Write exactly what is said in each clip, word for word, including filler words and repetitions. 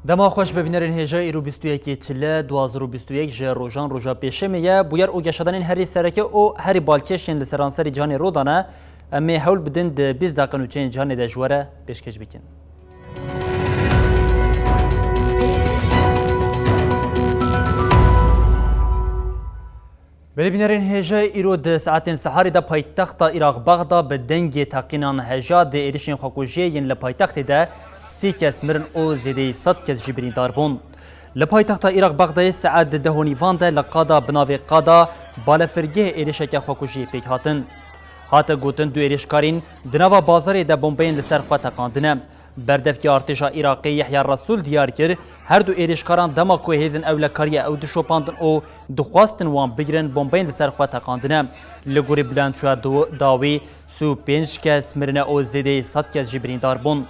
Dema xweş be bînerên hêja, îro bîst û yekê çile, du hazar û bîst û yek ji rojan roja pêşemê ye. Bûyer û geşedanên herî sereke û herî balkêş yên li seranserî cîhanê rû dane. Em ê hewl bidin di bîst deqe nûçeyên cîhanê de ji we re pêşkêş bikin. Belê bînerên hêja, îro di saetên siharî de paytexta Iraq Bexda bi dengê teqînan heja di êrişên xwekujiyê yên li paytextê de sî kes mirin û zêdeyî sed kes jî birîndar bûn. Li paytexta Iraq Bexdayê saet di deh û nîvan de li qada bi navê Qada Balefirgeh êrişeke xwekujiyê pêk hatin. Hate gotin du êrişkarîn di nava bazarê de bombeyên li ser xwe teqandine. Berdevkê artêşa Iraqê Yehya Resûl diyar kir, her du êrişkaran dema ku hêzên ewlekariya ew dişopandin û dixwestin wan bigirin, bombeyên li ser xwe teqandine. Li gorî bilançoya do-, dawî sî û pênc kes mirine û zêdeyî sed kes jî birîndar bûn.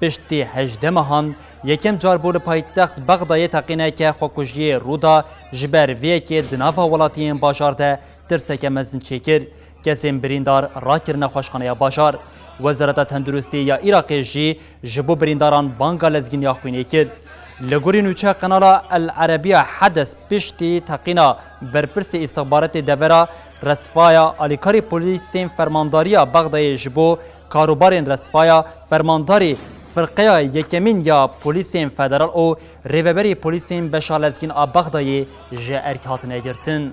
Piştî hejdeh mehan yekem car bû li paytext Bexdayê teqîneke xwekujiyê rû da, ji ber vê yekê di nava welatiyên bajar de tirseke mezin çêkir. Kesên birîndar rakirine xweşxaneya bajar. Wezareta Tenduristiyê ya Iraqê jî ji bo birîndaran banga lezgîniya xwînê kir. Li gorî nûçeya qenala El Erebiya Hedes, piştî teqîna berpirsê îstixbaratê devera Resfaya, alîkarê polîsên fermandariya Bexdayê ji bo karûbarên Resfaya, fermandarê firqeya yekemîn ya polîsên federal û rêveberê polîsên beşa lezgîn a Bexdayê ji erk hatine girtin.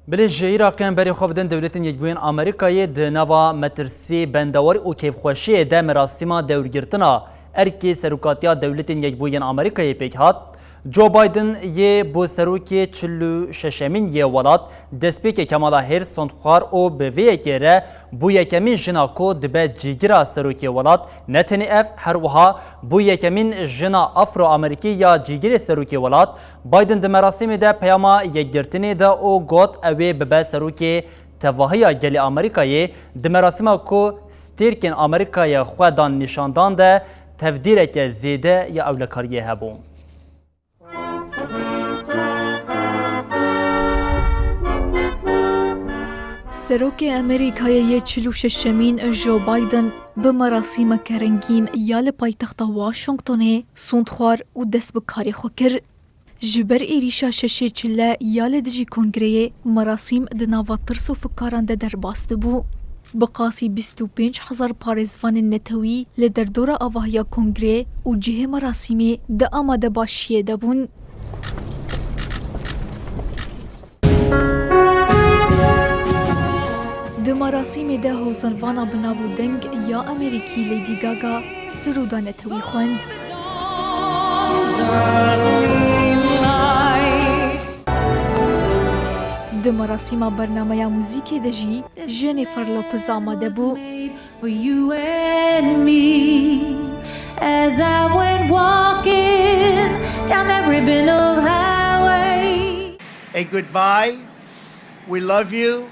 Bilê ji Iraqê em berê xwe bidin Dewletên Yekbûyên Amerîkayê. Di nava metirsî, bendewarî û kêfxweşiyê de merasîma dewrgirtina erkê serokatiya Dewletên Yekbûyên Amerîkayê pêk hat. Joe Biden yê bo serokê çil û şeşemîn yê welat destpêkê Kamala Harris sond xwar û bi vê yekê re bû yekemîn jina ku dibe cîgira serokê welat. Ne tenê ev, her wiha bû yekemîn jina Afro-Amerîkî ya cîgirê serokê welat. Biden di merasîmê de peyama yekgirtinê da û got, ew ê bibe serokê tevahiya gelê Amerîkayê. Di merasîma ku stêrkên Amerîkayê xwe dan nîşandan de tevdîreke zêde ya ewlekariyê hebû. Serokê Amerîkayê yê çil û şeşemîn Joe Biden bi merasîmeke rengîn ya li paytexta Washingtonê sond xwar û dest bi karê xwe kir. Ji ber êrîşa şeşê çile ya li dijî kongreyê, merasîm di nava tirs û fikaran de derbas dibû. Bi qasî bîst û pênc hezar parêzvanên netewî li derdora avahiya kongreyê û cihê merasîmê di amadebaşiyê de bûn. Di merasîmê de hozanvana bi nav û deng ya Amerîkî Lady Gaga sirûda netewî xwend. Di merasîma bernameya muzîkê de jî Jennifer Lopez amade bû. For you and me, as I went walking down that ribbon of highway. A goodbye. We love you.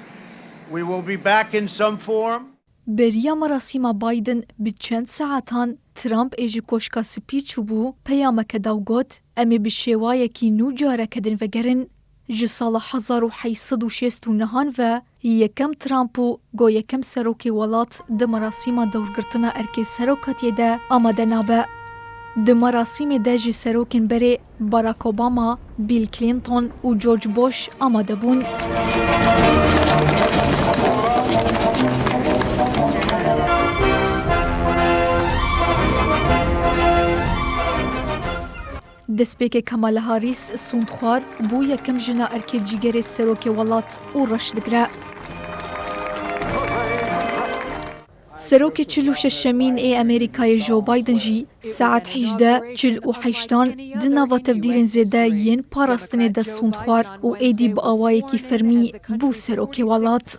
We will be back in some form. Beriya merasîma Biden bi çend saetan Trump ê ji Koşka Spî çûbû, peyameke da û got, em ê bi şêwayekî nû careke din vegerin. Ji sala hezar û heyt sed û şêst û nehan ve yekem Trump bû ku yekem serokê welat di merasîma dewrgirtina erkê serokatiyê de amade nabe. Di merasîmê de ji serokên berê Barack Obama, Bill Clinton û George Bush amade bûn. Destpêkê Kamala Harris sûnd xwar bû yekem jina erkê cîgerê serokê welat û reş digre. Serokê çil û şeşemîn ê Amerîkayê Joe Biden jî saet hejdeh çil û heştan di nava tevdîrên zêde yên parastinê de sûnd xwar û êdî bi awayekî fermî bû serokê welat.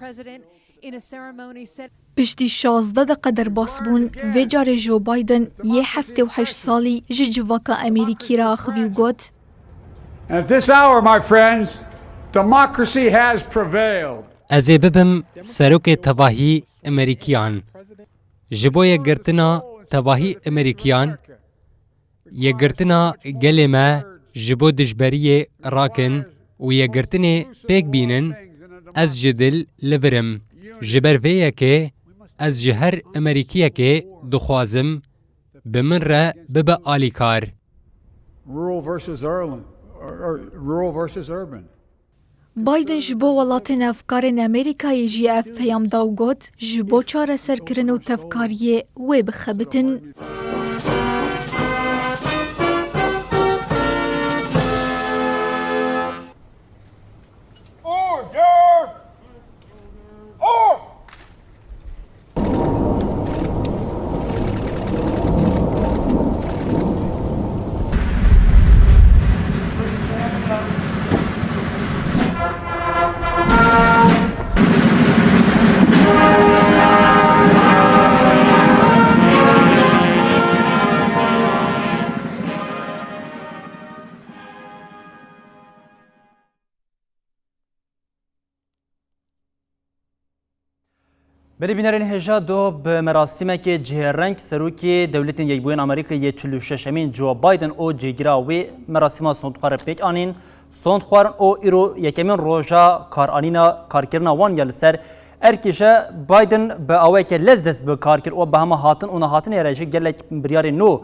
Piştî şazdeh deqe derbasbûn, vê carê Joe Biden yê heftê û heşt salî ji civaka Amerîkî re axivî û got, And at this hour, my friends, democracy has prevailed. Ez ê bibim serokê tevahî Amerîkiyan. Ji bo yekgirtina tevahî Amerîkiyan, yekgirtina gelê me ji bo dijberiyê rakin û yekgirtinê pêk bînin, ez ji dil li vir im. Ji ber vê yekê ez ji her Amerîkiyekê dixwazim bi min re bibe alîkar. Rural versus urban, or, or rural versus urban. Biden ji bo welatên hevkarên Amerîkayê jî ev peyam da û got, ji bo çareserkirin û tevkariyê wê bixebitin. Belê bînerên hêja, do bi merasîmekê cihêreng serokê Dewletên Yekbûyên Amerîkayê yê çil û şeşemîn Joe Biden û cêgira wê merasîma sondxwar re pêk anîn. Sondxwarin û îro yekemîn roja karanîna karkirina wan ya li ser erkê je. Biden bi awayeke lez dest bi kar kir û bi hema hatin û nehatinê re jî gelek biryarên nû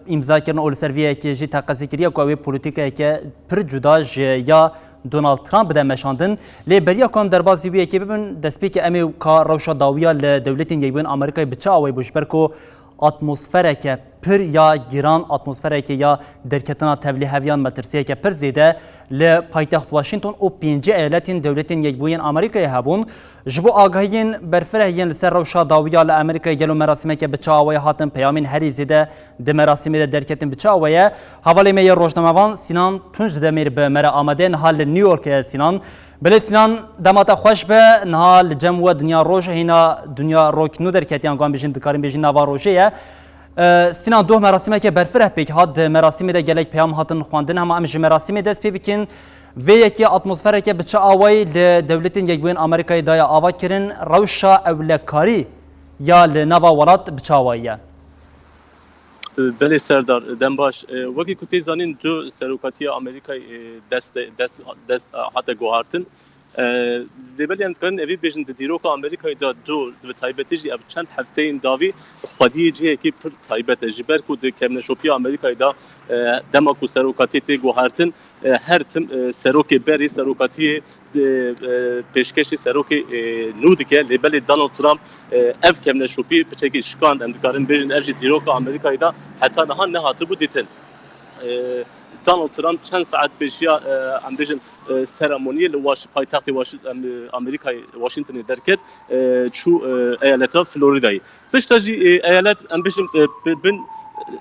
e, îmza kirin û li ser vê yekê jî teqezî kiriye ku ew ê polîtîkayeke pir cuda ji ya Donald Trump bide meşandin. Lê beriya ku em derbasî wê yekê bibin, destpêkê em ê ka rewşa dawiya li Dewletên Yekbûyên Amerîkayê bi çi awayî bû, ji ber ku atmosfereke pir ya giran, atmosfereke ya derketina tevlîheviyan, metirsiyeke pir zêde li paytext Washington û pêncî eyaletên Dewletên Yekbûyên Amerîkayê hebûn. Ji bo agahiyên berfireh yên li ser rewşa dawiya li Amerîkayê gelo merasîmeke bi çi awayî hatin, peyamên herî zêde di merasîmê de derketin bi çi awayî ye? Hevalê me yê rojnamevan Sînan Tunç Demîr bi me re amade, niha li New York e Sînan. Belê Sînan, dema te xweş be, niha li cem we Dinya Roj hêna Dinya Rok nû derketiyan, ku em bêjin, dikarin bêjin nava rojê ye. E, Sînan, doh merasîmeke berfireh pêk hat, di merasîmê de gelek peyam hatin xwendin, hema em ji merasîmê dest pê bikin. Vê yekê atmosfereke bi çi awayî li Dewletên Yekbûyên Amerîkayê daye avakirin, rewşa ewlekarî ya li nava welat bi çi awayî ye? Belê Serdar, dem baş. E, wekî ku tê zanîn, du serokatiya Amerîkayê, e, dest, dest, dest hate guhartin. E, lê belê em dikarin evî bêjin, di dîroka Amerîkayê de du, bi taybetî jî ev çend hefteyên dawî xwediyê cihekî pir taybet e. Ji ber ku di kevneşopiya Amerîkayê de, e, dema ku serokatiyê tê guhertin, e, her tim, e, serokê berê serokatiyê, e, e, pêşkêşî serokê, e, nû dike. Lê belê Donald Trump, e, ev kevneşopî piçekî şikand. Em dikarin bêjin ev jî dîroka Amerîkayê de heta niha nehatibû dîtin. E, Donald Trump çend saet pêşiya, e, em bêjin, e, seremoniyê li Waş-, paytextê Waş-, em, Amerîkayê, Washingtonê derket, e, çû, e, eyaleta Floridayê. Pişta jî, e, eyalet, em bêjin, e, bi-, bin,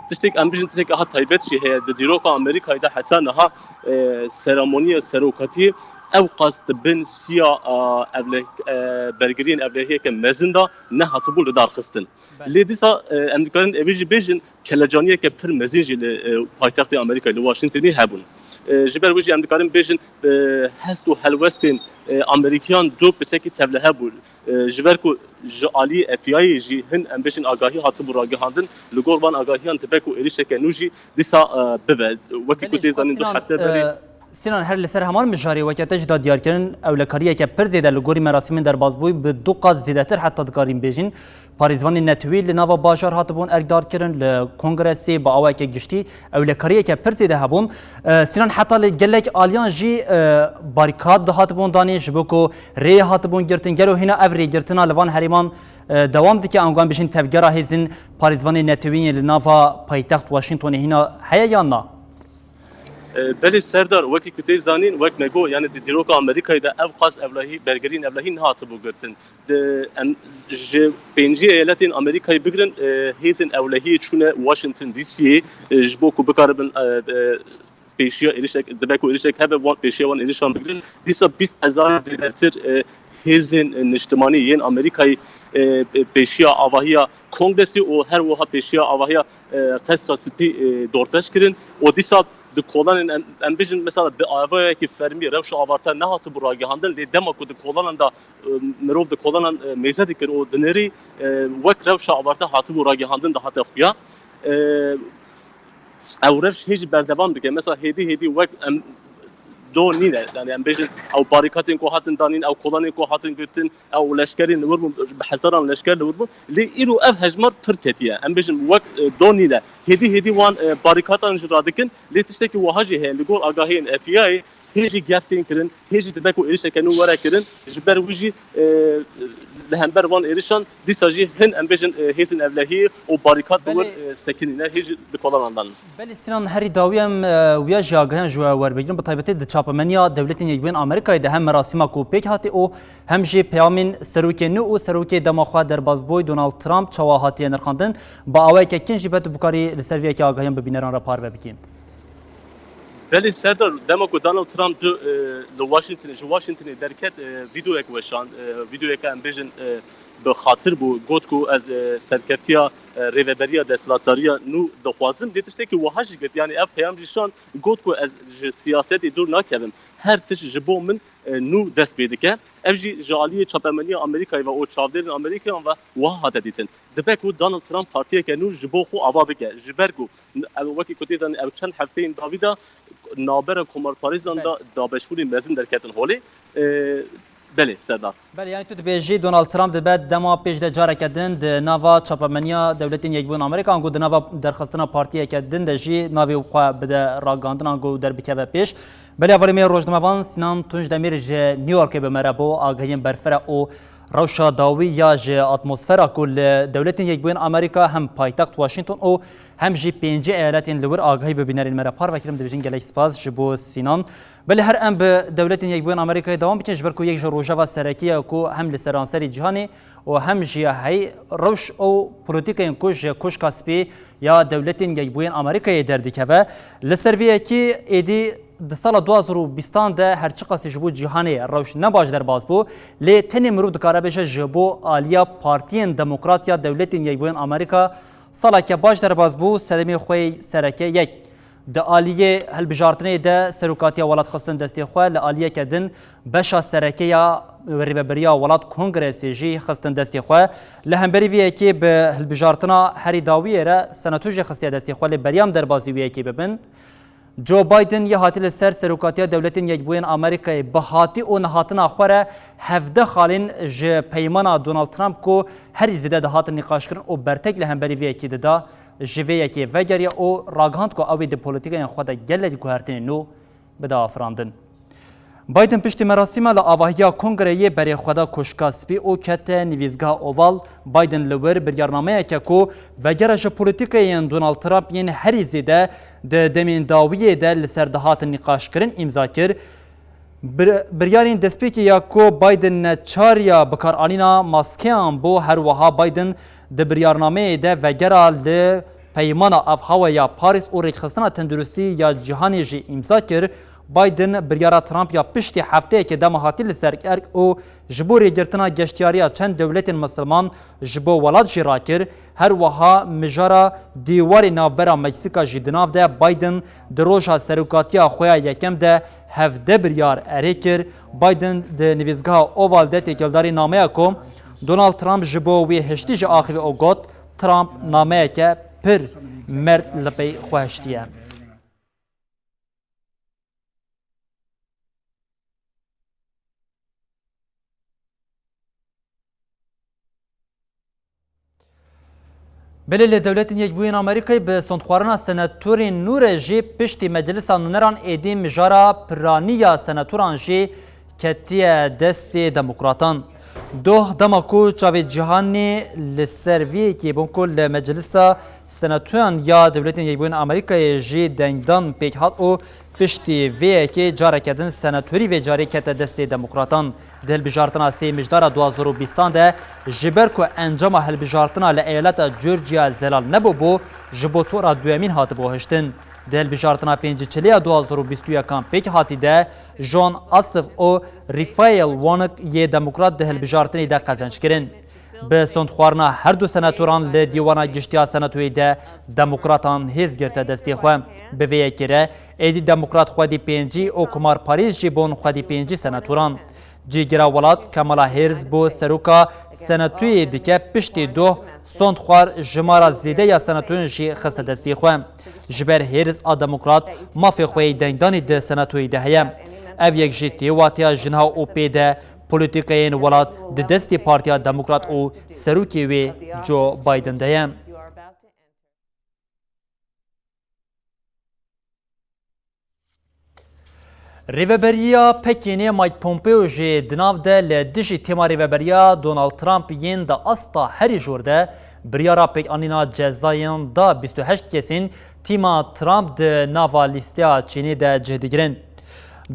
tiştek, em bêjin tiştek aha taybet jî heye. Di dîroka Amerîkayê de heta niha, e, seremoniya serokatiyê ew qas di bin siya, a, evleh-, e, bergiriyên evlehiyeke mezin de nehatibû lidarxistin. Belê. Lê dîsa, e, em dikarin evê jî bêjin, kelecaniyeke pir mezin jî li, e, paytextê Amerîkayê, li Washingtonê hebûn. E, ji ber wê jî em dikarin bêjin, e, hest û helwestên, e, Amerîkiyan du piçekî tevlihev bû. E, ji ber ku ji alî F B I'ê jî hin, em bêjin, agahî hatibû ragihandin, li gor van agahiyan dibe ku êrişeke nû jî dîsa, e, bibe. Wekî ku tê zanîn, du hefte berê, e, Sinan, her li ser heman mijarê weke te jî da diyarkirin, ewlekariyeke pir zêde li gorî merasîmên derbazbûyî bi du qat zêdetir heta dikarîn bêjin. Parêzvanên netewî li nava bajar hatibûn erkdarkirin, li kongresê bi awayeke giştî ewlekariyeke pir zêde hebûn. E, Sinan, heta li gelek aliyan jî, e, barîkad dihatibûn danîn ji bo ku rê hatibûn girtin. Gelo hîna ev rêgirtina li van herêman, e, dewam dike, ango em bêjin tevgera hêzên parêzvanên netewî yên li nava paytext Washingtonê hîna heye yan na? E, belê Serdar, wekî ku tê zanîn, wek me got, yani di dîroka Amerîkayê de ev qas ewlehî, bergirîn ewlehî nehatibû girtin. Di, em, ji pêncî eyaletên Amerîkayê bigirin, e, hêzên ewlehiyê çûne Washington D C'yê, e, ji bo ku bikaribin, e, e, pêşiya êrişek, dibe ku êrişek hebe, wan pêşiya wan êrişan bigirin. Dîsa bîst hezar zêdetir, e, hêzên, e, niştimanî yên Amerîkayê, e, e, pêşiya avahiya Kongresê û her wiha pêşiya avahiya, e, Qesra Spî, e, dorpêç kirin û dîsa di kolanên em, em bijin mesela bi avayekî fermî rewşa avarte nehatibû ragihandin, lê dema ku di kolanan de, e, mirov di kolanan, e, mêze dikir û dinêrî, e, wek rewşa avarte hatibû ragihandin dihate xuya. E, ew rewş hê jî berdewam dike. Mesela hêdî hêdî wek em do nîne. Yani em bêjin ew barîkatên ku hatin danîn, ew kolanên ku hatin girtin, ew leşkerên li wir bûn, bi hezaran leşker li wir bûn. Lê îro ev hejmar pir ketiye. Em bêjin wek, e, do nîne. Hêdî hêdî wan, e, barîkatan jî radikin. Lê tiştekî wiha jî heye. Li gor agahiyên F B I'ê hê jî gef tên kirin, hê jî dibe ku êrişeke nû were kirin. Ji ber wî jî, e, li hember van êrişan dîsa jî hin, em bêjin, e, hêzên ewlehiyê û barîkat bi wir, Belê. e, sekinîne, hê jî di kolanan dan. Belê Sinan, herî dawî em, e, wiya jî agahiyan ji we werbigirin. Bi taybetî di çapemeniya Dewletên Yekbûyên Amerîkayê de hem merasîma ku pêk hatî û hem jî peyamên serokê nû û serokê dema xwe derbazbûyî Donald Trump çawa hatiye nirxandin. Bi awayeke kin jî be tu bikarî li ser vê yekê agahiyan bi bîneran re parve bikî. Belê Serdar, dema ku Donald Trump du, e, li Washingtonê, ji Washingtonê derket, e, vîdeoyek weşand, e, vîdeoyeke em bêjin, e, bi xatir bû, got ku ez, e, serkeftiya, e, rêveberiya desthilatdariya nû dixwazim. Lê tiştekî wiha jî got, yani ev peyam jî şand, got ku ez ji siyasetê dûr nakevim. Her tişt ji bo min, e, nû dest pê dike. Ev jî ji aliyê çapemeniya Amerîkayê ve û çavdêrên Amerîkayan ve wiha hate dîtin. Dibe ku Donald Trump partiyeke nû ji bo xwe ava bike. Ji ber ku ev, wekî ku tê zanîn, ew çend hefteyên dawî de navbera komarparêzan Belê. de dabeşbûnên mezin derketin holê. E, belê, Serdar. Belê, yani tu dibêjî Donald Trump dibe dema pêş de careke din di nava çapemeniya Dewletên Yekbûyên Amerîka, ango di nava derxistina partiyeke din de jî navê xwe bide ragihandin, ango derbikeve pêş. Belê, hevalê me rojnamevan Sinan Tunç Demîr ji New Yorkê bi me re bû, agahiyên berfireh û rewşa dawî ya ji atmosfera ku li Dewletên Yekbûyên Amerîka hem paytext Washington û hem jî pêncî eyaletên li wir agahî bi bînerên me re parve kirin, dibêjin gelek spas ji bo Sinan. Belê, her em bi Dewletên Yekbûyên Amerîkayê dewam bikin, ji ber ku yek ji rojeva serekî ye ku hem li seranserî cîhanê û hem jî hey rewş û polîtîkayên ku ji Koşka Spî ya Dewletên Yekbûyên Amerîkayê derdikeve. Li ser vê yekê êdî di sala du hazar û bîstan de her çiqasî ji bo cîhanê rewş ne baş derbas bû, lê tenê mirov dikare bêje ji bo aliya Partiyên Demokrat ya Dewletên Yekbûyên Amerîka saleke baş derbas bû, sedemê xwe yê sereke yek. Di aliyê hilbijartinê de serokatiya welat xistin destê xwe, li aliyeke din beşa sereke ya rêveberiya welat Kongresê jî xistin destê xwe. Li hemberî vê yekê bi hilbijartina herî dawiyê re senator jî xistiye destê xwe, lê beriya em derbasî vê yekê bibin. Joe Biden yê hatî li ser serokatiya Dewletên Yekbûyên Amerîkayê bi hatî û nehatina xwe re hevdeh xalên ji peymana Donald Trump ku herî zêde dihatin nîqaşkirin û bertek li hemberî vê yekê dida, ji vê yekê vegeriya û ragihand ku ew ê di polîtîkayên xwe de gelek guhertinên nû bide afirandin. Biden piştî merasîma li avahiya Kongreyê berê xwe da Koşka Spî û kete Nivîzgeha Oval. Biden li wir biryarnameyeke ku vegera ji polîtîkayên Donald Trump yên herî zêde di demên dawiyê de li ser dihatin nîqaşkirin îmza kir. Bir-, biryarên destpêkê ya ku Biden neçariya bikaranîna maskeyan bû, her wiha Biden di biryarnameyê de vegera li Peymana Avhawa ya Parîs û Rêkxistina Tenduristî ya Cîhanê jî îmza kir. Biden biryara Trump ya piştî hefteyekê dema hatî li ser erk û ji bo rêgirtina geştiyariya çend dewletên misilman ji bo welat jî rakir. Her wiha mijara dêwarê navbera Meksîka jî di nav de. Biden di roja serokatiya xwe ya yekem de hevdeh biryar erê kir. Biden di nivîzgeha Oval de têkildarî nameya ku Donald Trump ji bo wê hiştî jî axivî û got, Trump nameyeke pir merd li pey xwe hiştiye. Belê li Dewletên Yekbûyên Amerîkayê bi sondxwarina senatorên nû re jî piştî meclisa nûneran êdî mijara piranî ya senatoran jî ketiye destê demokratan. Doh dema ku çavê cîhanê li ser vê yekê bûn ku li meclisa senatoran ya Dewletên Yekbûyên Amerîkayê jî dengdan pêk hat û piştî vê yekê careke din senatorî vê carê kete destê demokratan. Di hilbijartina sê mijdara du hazar û bîstan de, ji ber ku encama hilbijartina li eyaleta Georgia zelal nebûbû, ji bo tora duyemîn hatibû hiştin. Di hilbijartina pêncî çilê ya du hazar û bîst û yekan pêk hatî de, John Ossoff û Raphael Warnock yê demokrat di hilbijartinê de qezenc kirin. Bi sondxwarina her du senatoran li Dîwana Giştî ya Senatoyê de demokratan hêz girte destê xwe. Bi vê yekê re, êdî demokrat xwedî pêncî û komarparêz jî bûn xwedî pêncî senatoran. Cîgira welat Kamala Harris bo seroka Senatoyê dike piştî doh sondxwar jimara zêde ya senatoyan jî xiste destê xwe. Ji ber Harris a demokrat mafê xwe yê dengdanê di Senatoyê de heye. Ev yek jî tê watiya ji niha û pê de polîtîkayên welat di destê Partiya Demokrat û serokê wê Joe Biden de ye. Rêveberiya Pekînê Mike Pompeo jî di nav de li dijî têma rêveberiya Donald Trump yên di asta herî jor de biryara pêkanîna cezayan da bîst û heşt kesên tîma Trump di nava lîsteya Çînê de cih digirin.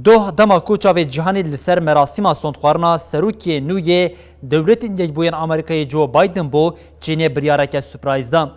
Doh dema ku çavê cîhanê li ser merasîma sondxwarina serokê nû yê Dewletên Yekbûyên Amerîkayê Joe Biden bû, Çînê biryareke surprise da.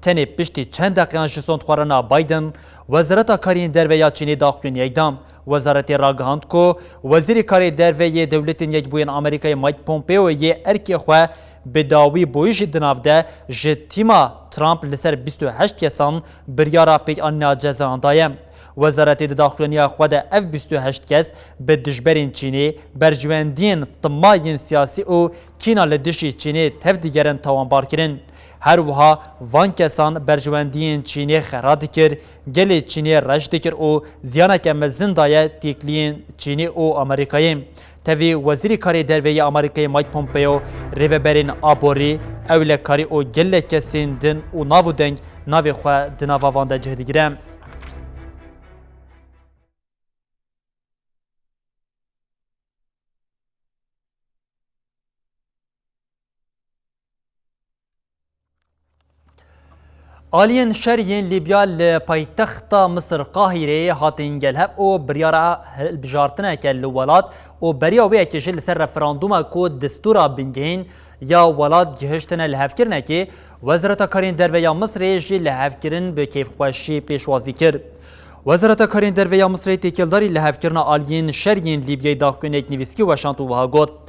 Tenê piştî çend deqeyan ji sondxwarina Biden, Wezareta Kariyên Derve ya Çînê daxuyaniyek da. Wezaretê ragihand ku Wezîrê Karê Derve yê Dewletên Yekbûyên Amerîkayê Mike Pompeo yê erkê xwe bi dawî bûyî jî di nav de ji tîma Trump li ser bîst û heşt kesan biryara pêkanîna cezayan daye. Wezaretê di daxuyaniya xwe de ev bîst û heşt kes bi dijberên Çînê, berjwendiyên tima yên siyasî û kîna li dijî Çînê tev digerin tawanbar kirin. Her wiha van kesan berjwendiyên Çînê xera dikir, gelê Çînê reş dikir û ziyaneke mezin daye têkiliyên Çînê û Amerîkayê. Tevî Wezîrê Karê Derve yê Amerîkayê Mike Pompeo, rêveberên aborî, ewlekarî û gelek kesên din û nav û deng navê xwe di nava van de cih digire. Aliyên şer yên Lîbya li paytexta Misir Qahîreyê hatin gelhev û biryara hilbijartineke li welat û beriya wê yekê jî li ser referandûma ku destûra bingehîn ya welat gihiştine lihevkirinekê, Wezareta Karên Derve ya Misirê jî lihevkirin bi kêfxweşî pêşwazî kir. Wezareta Karên Derve ya Misirê têkildarî lihevkirina aliyên şer yên Lîbyayê daxuyaniyek nivîskî weşand û wiha got,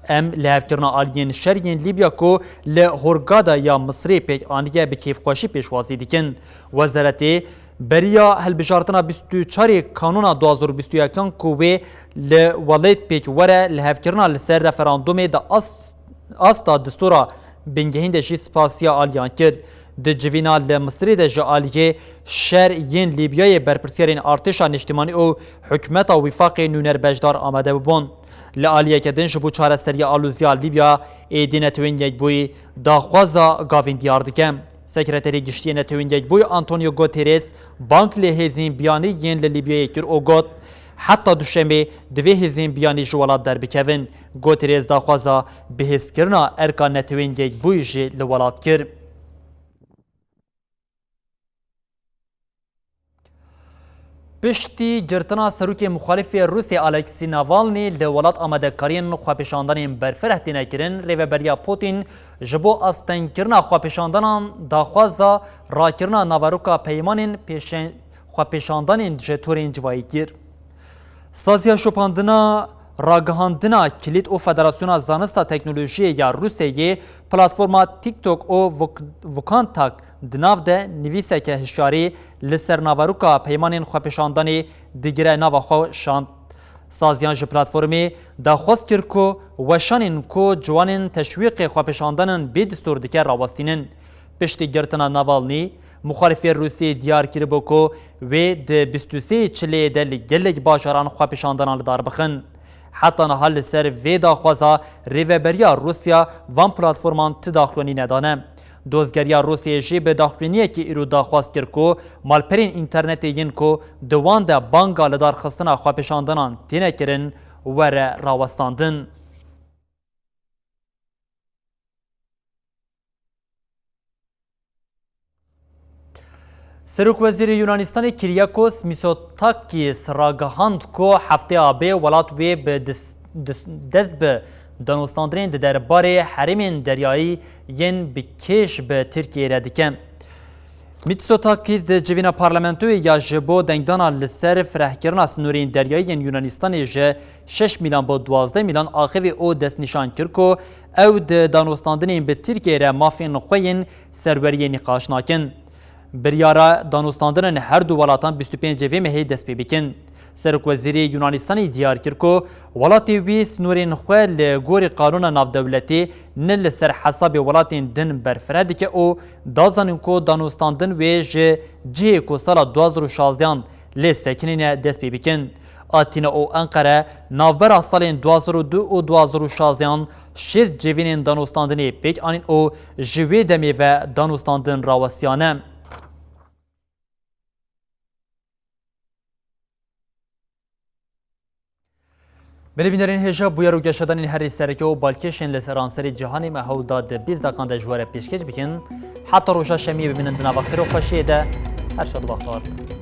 Em lihevkirina aliyên şer yên Lîbya ku li Hurgada ya Misirê pêk aniye bi kêfxweşî pêşwazî dikin. Wezaretê beriya hilbijartina bîst û çarê Kanûna du hazar û bîst û yekan ku wê li welêt pêk were lihevkirina li ser referandûmê di as-, asta distûra bingehîn de jî spasiya aliyan kir. Di civîna li Misirê de ji aliyê şer yên Lîbyayê berpirsyarên artêşa niştimanî û hikûmeta wîfaqê nûner beşdar amade bibûn. Li aliyeke din ji bo çareseriya aloziya Lîbya êdî Netewên Yekbûyî daxwaza gavên diyar dike. Sekreterê Giştî yê Netewên Yekbûyî Antonio Guterres bang lê hêzên biyanî yên li Lîbyayê kir û got, Heta duşemê divê hêzên biyanî ji welat derbikevin. Guterres daxwaza bihêzkirina erka Netewên Yekbûyî jî li welat kir. Piştî girtina serokê muxalifê Rûsê Alexî Navalnî li welat amadekariyên xwepêşandanên berfireh têne kirin, rêveberiya Putin ji bo astengkirina xwepêşandanan daxwaza rakirina naveroka peymanên pêşe-, xwepêşandanên ji torên civayî kir. Saziya şopandina ragihandina Kilît û Federasyona Zanista Teknolojiyê ya Rûsyayê platforma TikTok û Vk-, Vkontak di nav de nivîseke hişyarî li ser naveroka peymanên xwepêşandanê digire nava xwe şand. Saziyan ji platformê daxwaz kir ku weşanên ku ciwanên teşwîqê xwepêşandanan bêdistûr dike rawestînin. Piştî girtina Navalnî, muxalifê Rûsiyê diyar kiribû ku wê di bîst û sê çilê de li gelek bajaran xwepêşandanan li dar bixin. Heta niha li ser vê daxwaza rêveberiya Rûsya van platforman ti daxuyanî nedane. Dozgeriya Rûsyayê jî bi daxuyaniyekî îro daxwaz kir ku malperên înternetê yên ku di wan de banga lidarxistina xwepêşandanan têne kirin were rawestandin. Serokwezîrê Yunanistanê Kyriakos Mitsotakis ragihand ku hefteya abê welat wê bi dis-, dis-, dest bi danûstandinên di derbarê herêmên deryayî yên bi kêş bi Tirkiyeyê re dike. Mitsotakis di civîna parlamentoyê ya ji bo dengdana li ser firehkirina sînorên deryayî yên Yunanistanê ji şeş mîlan bo duwazdeh mîlan axivî û destnîşan kir ku ew di danûstandinên bi Tirkiyeyê re mafên xwe yên serweriyê nîqaş nakin. Biryara danûstandinên her du welatan bîst û pêncê vê mehê dest pê bikin. Serokwezîrê Yunanistanê diyar kir ku welatê wî sînorên xwe li gorî qanûna navdewletî ne li ser hesabê welatên din berfireh dike û da zanîn ku danûstandin wê ji cihê ku sala du hazar û şazdehan lê sekinîne dest pê bikin. Atîna û Enqere navbera salên du hazar û du û du hazar û şazdehan şêst civînên danûstandinê pêk anîn û ji wê demê ve danûstandin rawestiyane. Belê bînerên hêja, bûyer û geşedanên herî sereke û balkêşên li seranserê cîhanê me hewl da di bîst deqan de ji we re pêşkêş bikin. Heta roja şemiyê bimînin di nava xêr û xweşiyê de. Her şad û bextewar bin.